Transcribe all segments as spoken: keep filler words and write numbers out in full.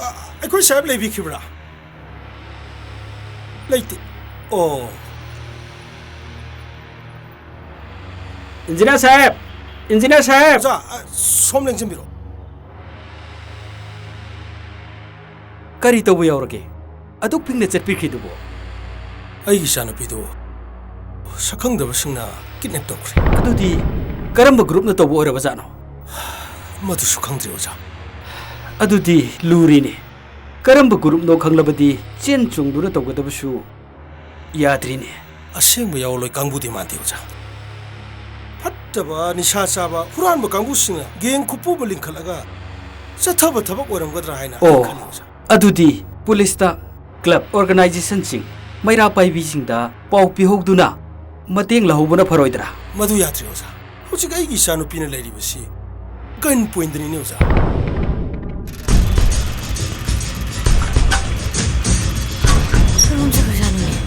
ꯑ, ꯑꯩꯈꯣꯏ ꯁꯥꯍꯦꯕ ꯂꯩꯕꯤꯈꯤꯕ꯭ꯔꯥ? ꯂꯩꯇꯦ꯫ ꯑꯣ꯫ ꯏꯟꯖꯤꯅꯤꯌꯥꯔ ꯁꯥꯍꯦꯕ! ꯏꯟꯖꯤꯅꯤꯌꯥꯔ ꯁꯥꯍꯦꯕ! ꯑꯣꯖꯥ, ꯑ, ꯁꯣꯝ ꯂꯦꯡꯁꯤꯟꯕꯤꯔꯣ꯫ ꯀꯔꯤ ꯇꯧꯕ ꯌꯥꯎꯔꯒꯦ? ꯑꯗꯨꯛ ꯐꯤꯡꯅ ꯆꯠꯄꯤꯈ꯭ꯔꯤꯗꯨꯕꯨ? ꯑꯩꯒꯤ ꯏꯆꯥꯅꯨꯄꯤꯗꯨ ꯁꯛꯈꯪꯗꯕꯁꯤꯡꯅ ꯀꯤꯗꯅꯦꯞ ꯇꯧꯈ꯭ꯔꯦ꯫ ꯑꯗꯨꯗꯤ ꯀꯔꯝꯕ ꯒ꯭ꯔꯨꯞꯅ ꯇꯧꯕ ꯑꯣꯏꯔꯕꯖꯥꯠꯅꯣ? ꯃꯗꯨꯁꯨ ꯈꯪꯗ꯭ꯔꯦ, ꯑꯣꯖꯥ꯫ ꯑꯗꯨꯗꯤ ꯂꯨꯔꯤꯅꯦ꯫ ꯀꯔꯝꯕ ꯒ꯭ꯔꯨꯞꯅꯣ ꯈꯪꯂꯕꯗꯤ ꯆꯦꯟ ꯆꯣꯡꯗꯨꯅ ꯇꯧꯒꯗꯕꯁꯨ ꯌꯥꯗ꯭ꯔꯤꯅꯦ꯫ ꯑꯁꯦꯡꯕ ꯌꯥꯑꯣꯟꯂꯣꯏ ꯀꯥꯡꯕꯨꯗꯤ ꯃꯥꯟꯗꯦ, ꯑꯣꯖꯥ꯫ ꯐꯠꯇꯕ, ꯅꯤꯁꯥ ꯆꯥꯕ, ꯍꯨꯔꯥꯟꯕ ꯀꯥꯡꯕꯨꯁꯤꯡꯅ ꯒꯦꯡ ꯈꯨꯄꯨ ꯑꯃ ꯂꯤꯡꯈꯠꯂꯒ ꯆꯠꯊꯕ ꯊꯕꯛ ꯑꯣꯏꯔꯝꯒꯗ꯭ꯔꯥ ꯍꯥꯏꯅ ꯑꯩ ꯑꯣ, ꯈꯜꯂꯤ, ꯑꯣꯖꯥ꯫ ꯑꯗꯨꯗꯤ ꯄꯨꯂꯤꯁꯇ, ꯀ꯭ꯂꯕ ꯑꯣꯔꯒꯅꯥꯏꯖꯦꯁꯟꯁꯤꯡ, ꯃꯩꯔꯥ ꯄꯥꯏꯕꯤꯁꯤꯡꯗ ꯄꯥꯎ ꯄꯤꯍꯧꯗꯨꯅ ꯃꯇꯦꯡ ꯂꯧꯍꯧꯕꯅ ꯐꯔꯣꯏꯗ꯭ꯔꯥ? ꯃꯗꯨ ꯌꯥꯗ꯭ꯔꯦ, ꯑꯣꯖꯥ꯫ ꯍꯧꯖꯤꯛ ꯑꯩꯒꯤ ꯏꯆꯥꯅꯨꯄꯤꯅ ꯂꯩꯔꯤꯕꯁꯤ ꯒꯟ ꯄꯣꯏꯟꯗꯅꯤꯅꯦ, ꯑꯣꯖꯥ꯫ ꯀꯔꯣꯝ ꯆꯠꯈ꯭ꯔꯖꯥꯠꯅꯣꯅꯦ?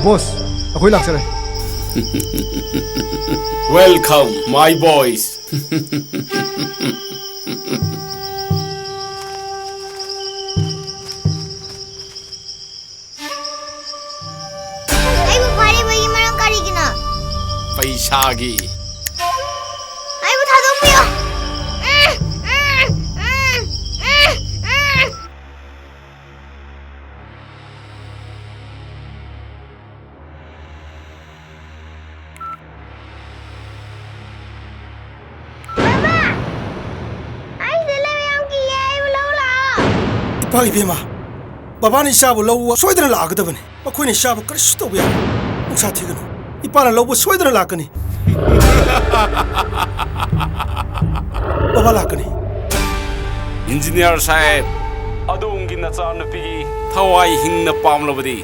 ꯕꯣꯁ, ꯑꯩꯈꯣꯏ ꯂꯥꯛꯆꯔꯦ꯫ Welcome, my boys. ꯑꯩꯕꯨ ꯐꯥꯔꯤꯕꯒꯤ ꯃꯔꯝ ꯀꯔꯤꯒꯤꯅꯣ? ꯄꯩꯁꯥꯒꯤ꯫ ꯑꯩꯕꯨ ꯊꯥꯗꯣꯛꯄꯤꯌꯨ꯫ ꯕꯕꯥ! ꯑꯩ ꯁꯤꯗ ꯂꯩꯕ ꯌꯥꯝ ꯀꯤꯌꯦ, ꯑꯩꯕꯨ ꯂꯧ ꯂꯥꯛꯑꯣ꯫ ꯏꯄꯥ ꯏꯕꯦꯝꯃ, ꯕꯕꯥꯅ ꯏꯆꯥꯕꯨ ꯂꯧꯕ ꯁꯣꯏꯗꯅ ꯂꯥꯛꯑꯒꯗꯕꯅꯤ꯫ ꯃꯈꯣꯏꯅ ꯏꯆꯥꯕꯨ ꯀꯔꯤꯁꯨ ꯇꯧꯕ ꯌꯥꯔꯣꯏ꯫ ꯅꯨꯡꯁꯥ ꯊꯤꯒꯅꯨ꯫ ꯏꯄꯥꯅ ꯂꯧꯕ ꯁꯣꯏꯗꯅ ꯂꯥꯛꯀꯅꯤ꯫ ꯕꯕꯥ ꯂꯥꯛꯀꯅꯤ꯫ ꯏꯟꯖꯤꯅꯤꯌꯥꯔ ꯁꯥꯍꯦꯕ, ꯑꯗꯣꯝꯒꯤ ꯅꯆꯥꯅꯨꯄꯤꯒꯤ ꯊꯋꯥꯏ ꯍꯤꯡꯅ ꯄꯥꯝꯂꯕꯗꯤ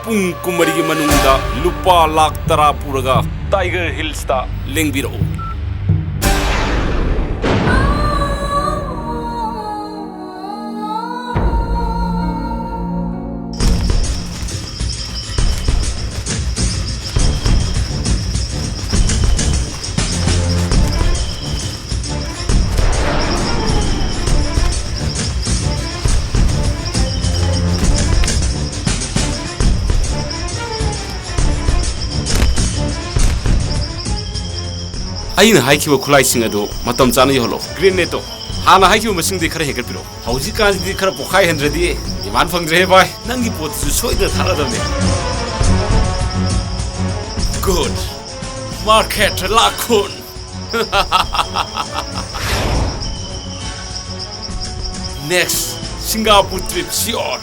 ꯄꯨꯡ ꯀꯨꯟꯃꯔꯤꯒꯤ ꯃꯅꯨꯡꯗ ꯂꯨꯄꯥ ꯂꯥꯈ ꯇꯔꯥ ꯄꯨꯔꯒ ꯇꯥꯏꯒꯔ ꯍꯤꯜꯁꯇ ꯂꯦꯡꯕꯤꯔꯛꯎ꯫ ꯑꯩꯅ ꯍꯥꯏꯈꯤꯕ ꯈꯨꯠꯂꯥꯏꯁꯤꯡ ꯑꯗꯨ ꯃꯇꯝ ꯆꯥꯅ ꯌꯧꯍꯜꯂꯣ꯫ ꯒ꯭ꯔꯦꯅꯦꯗꯇꯣ ꯍꯥꯟꯅ ꯍꯥꯏꯈꯤꯕ ꯃꯁꯤꯡꯗꯤ ꯈꯔ ꯍꯦꯟꯒꯠꯄꯤꯔꯣ꯫ ꯍꯧꯖꯤꯛꯀꯥꯟꯁꯤꯗꯤ ꯈꯔ ꯄꯣꯛꯈꯥꯏꯍꯟꯗ꯭ꯔꯗꯤ ꯗꯤꯃꯥꯟ ꯐꯪꯗ꯭ꯔꯦ ꯚꯥꯏ꯫ ꯅꯪꯒꯤ ꯄꯣꯠꯇꯨꯁꯨ ꯁꯣꯏꯗꯅ ꯊꯥꯔꯛꯑꯗꯕꯅꯤ꯫ ꯒꯨꯗ꯫ ꯃꯥꯔꯀꯦꯠ ꯂꯥꯈꯨꯟ꯫ Next, Singapore trip sure.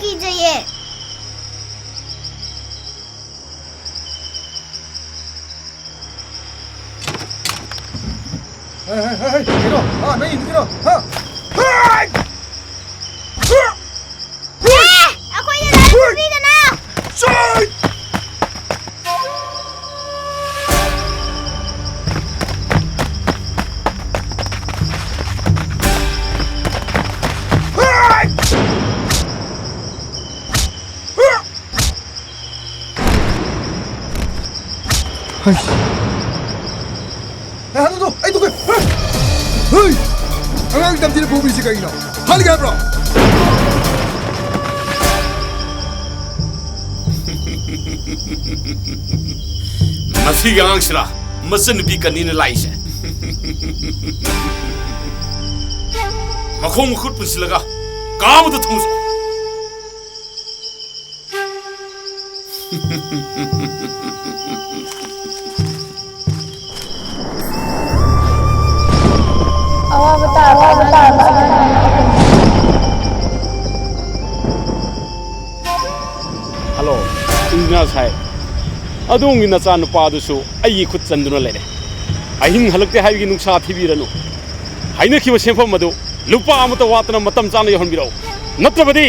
ꯀꯤꯖꯩꯌꯦ꯫ ꯍꯩ, ꯍꯩ, ꯍꯩ, ꯍꯩ, ꯀꯩꯅꯣ? ꯍꯥ, ꯅꯪ ꯌꯦꯡꯗꯣꯏꯔꯣ? ꯍꯥ? ꯍꯥꯏ! ꯑꯦ! ꯑꯩꯈꯣꯏꯗ ꯂꯥꯏ ꯄꯨꯔꯤꯗꯅ! ꯆꯣꯏ! ꯍꯩ꯫ ꯑꯦ, ꯍꯜꯂꯣ, ꯑꯩ ꯊꯣꯛꯀꯦ꯫ ꯍꯩ! ꯍꯩ! ꯑꯉꯥꯡ ꯇꯝꯊꯤꯅ ꯐꯨꯕꯤꯁꯤ ꯀꯩꯒꯤꯅꯣ? ꯍꯜꯂꯒꯦ ꯍꯥꯏꯕ꯭ꯔꯣ? ꯃꯁꯤꯒꯤ ꯑꯉꯥꯡꯁꯤꯔꯥ ꯃꯆꯟꯅꯨꯄꯤ ꯀꯟꯅꯤꯅ ꯂꯥꯛꯏꯁꯦ? ꯃꯈꯣꯡ ꯃꯈꯨꯠ ꯄꯨꯟꯁꯤꯜꯂꯒ ꯀꯥ ꯑꯃꯗ ꯊꯝꯃꯨ ꯆꯣ꯫ ꯑꯋꯥꯕ ꯇꯥꯔꯕ ꯑꯉꯥꯡ ꯑꯃꯁꯤꯅ ꯍꯜꯂꯣ, ꯏꯟꯖꯤꯅꯤꯌꯥꯔ ꯁꯥꯍꯦꯕ꯫ ꯑꯗꯣꯝꯒꯤ ꯅꯆꯥꯅꯨꯄꯥ ꯑꯗꯨꯁꯨ ꯑꯩꯒꯤ ꯈꯨꯠ ꯆꯟꯗꯨꯅ ꯂꯩꯔꯦ꯫ ꯑꯍꯤꯡ ꯍꯜꯂꯛꯇꯦ ꯍꯥꯏꯕꯒꯤ ꯅꯨꯡꯁꯥ ꯊꯤꯕꯤꯔꯅꯨ꯫ ꯍꯥꯏꯅꯈꯤꯕ ꯁꯦꯟꯐꯝ ꯑꯗꯨ ꯂꯨꯄꯥ ꯑꯃꯠꯇ ꯋꯥꯠꯇꯅ ꯃꯇꯝ ꯆꯥꯅ ꯌꯧꯍꯟꯕꯤꯔꯛꯎ꯫ ꯅꯠꯇ꯭ꯔꯕꯗꯤ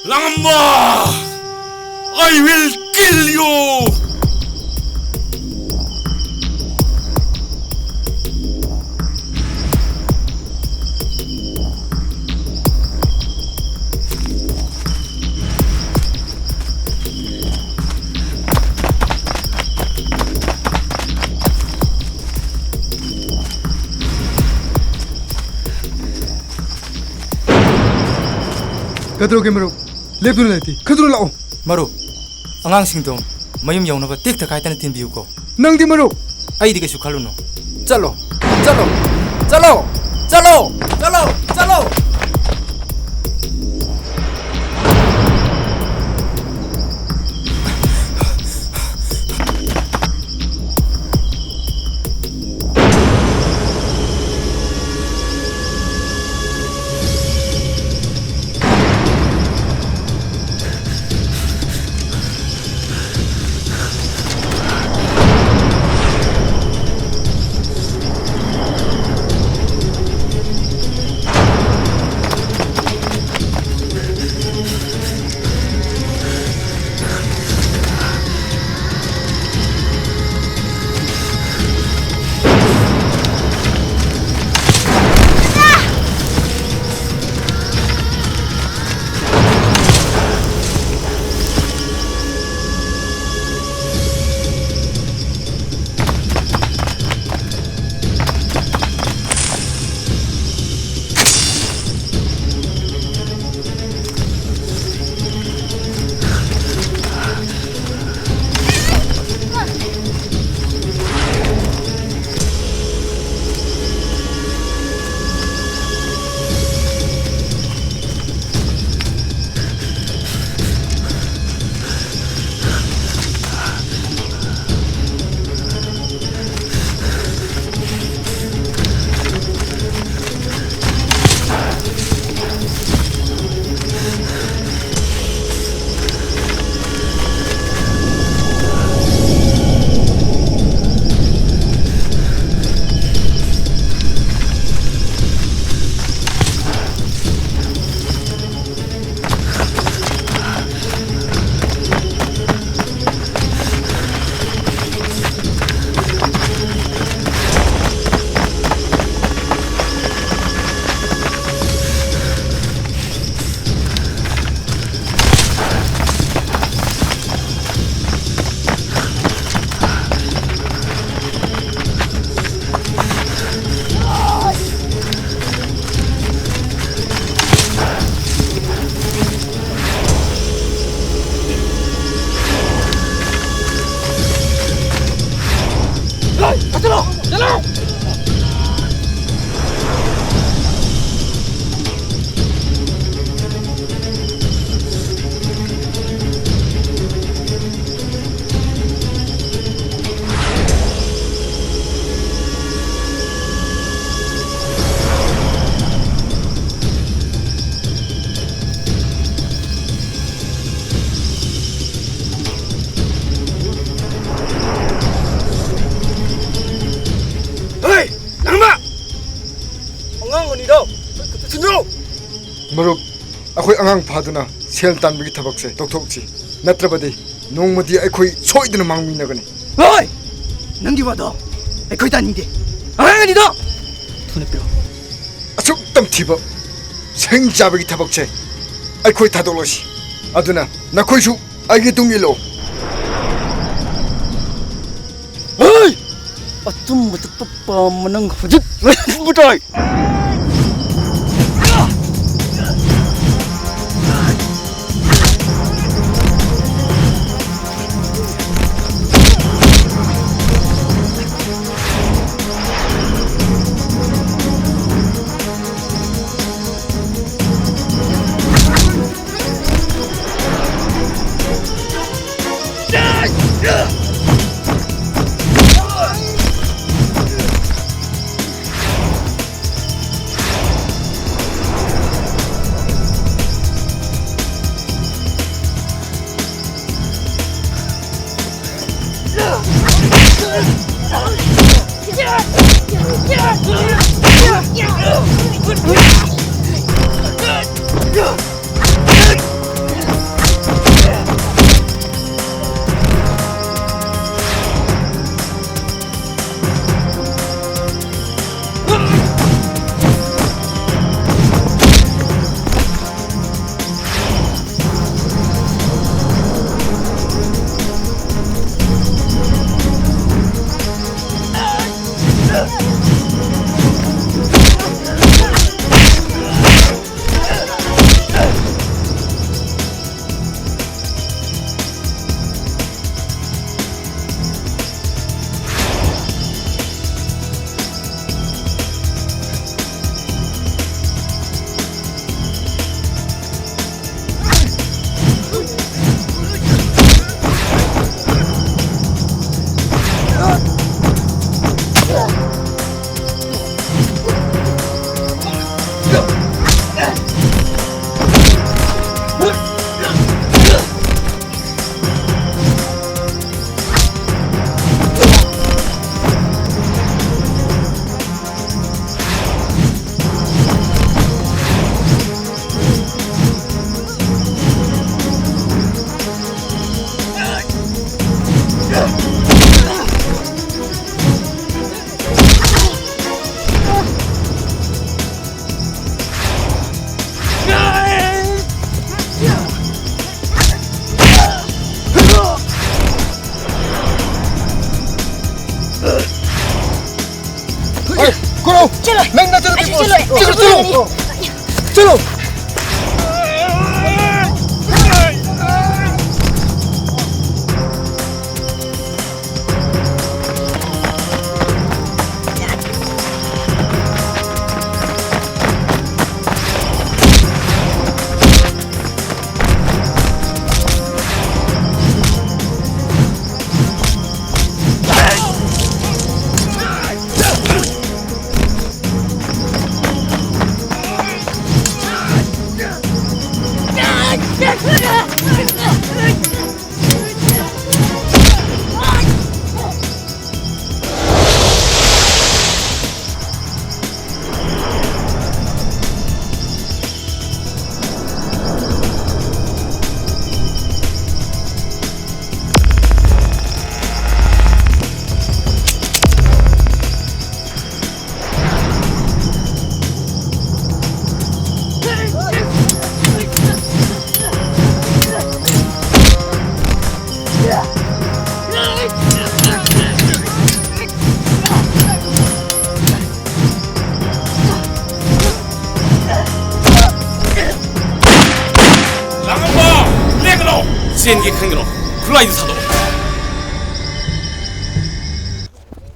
ꯂꯥꯡꯉꯝꯕ! I will kill you! ꯀꯩꯗꯧꯔꯒꯦ ꯃꯔꯨꯞ? ꯂꯦꯞꯇꯨꯅ ꯂꯩꯇꯦ꯫ ꯈꯔ ꯊꯨꯅ ꯂꯥꯛꯑꯣ꯫ ꯃꯔꯨꯞ, ꯑꯉꯥꯡꯁꯤꯡꯗꯣ ꯃꯌꯨꯝ ꯌꯧꯅꯕ ꯇꯦꯛꯇ ꯀꯥꯏꯗꯅ ꯊꯤꯟꯕꯤꯌꯨꯀꯣ꯫ ꯅꯪꯗꯤ ꯃꯔꯨꯞ? ꯑꯩꯗꯤ ꯀꯩꯁꯨ ꯈꯜꯂꯨꯅꯨ꯫ ꯆꯠꯂꯣ, ꯆꯠꯂꯣ, ꯆꯠꯂꯣ, ꯆꯠꯂꯣ, ꯆꯠꯂꯣ, ꯆꯠꯂꯣ꯫ ꯑꯉꯥꯡ ꯐꯥꯗꯨꯅ ꯁꯦꯜ ꯇꯥꯟꯕꯒꯤ ꯊꯕꯛꯁꯦ ꯇꯧꯊꯣꯛꯁꯤ, ꯅꯠꯇ꯭ꯔꯕꯗꯤ ꯅꯣꯡꯃꯗꯤ ꯑꯩꯈꯣꯏ ꯁꯣꯏꯗꯅ ꯃꯥꯡꯃꯤꯟꯅꯒꯅꯤ꯫ ꯍꯣꯏ! ꯅꯪꯒꯤ ꯋꯥꯗꯣ ꯑꯩꯈꯣꯏ ꯇꯥꯅꯤꯡꯗꯦ꯫ ꯑꯉꯥꯡ ꯑꯅꯤꯗꯣ ꯊꯨꯅ ꯄꯤꯔꯛꯑꯣ꯫ ꯑꯁꯨꯛ ꯇꯝꯊꯤꯕ ꯁꯤꯡ ꯆꯥꯕꯒꯤ ꯊꯕꯛꯁꯦ ꯑꯩꯈꯣꯏ ꯊꯥꯗꯣꯛꯂꯁꯤ꯫ ꯑꯗꯨꯅ ꯅꯈꯣꯏꯁꯨ ꯑꯩꯒꯤ ꯇꯨꯡ ꯏꯜꯂꯣ꯫ ꯍꯣꯏ! ꯑꯆꯨꯝꯕ ꯆꯠꯄ ꯄꯥꯝꯕ ꯅꯪ ꯍꯧꯖꯤꯛ ꯂꯩꯍꯟꯕ ꯇꯥꯏ꯫ ꯆꯠꯂꯣ, ꯆꯠꯂꯣ, ꯆꯠꯂꯣ꯫ ꯆꯠꯂꯣ꯫ ꯂꯥꯡꯉꯝꯕ! ꯂꯦꯡꯒꯅꯣ! ꯆꯦꯟꯒꯦ ꯈꯟꯒꯅꯣ꯫ ꯈꯨꯠꯂꯥꯏꯗꯨ ꯊꯥꯗꯣꯛꯑꯣ꯫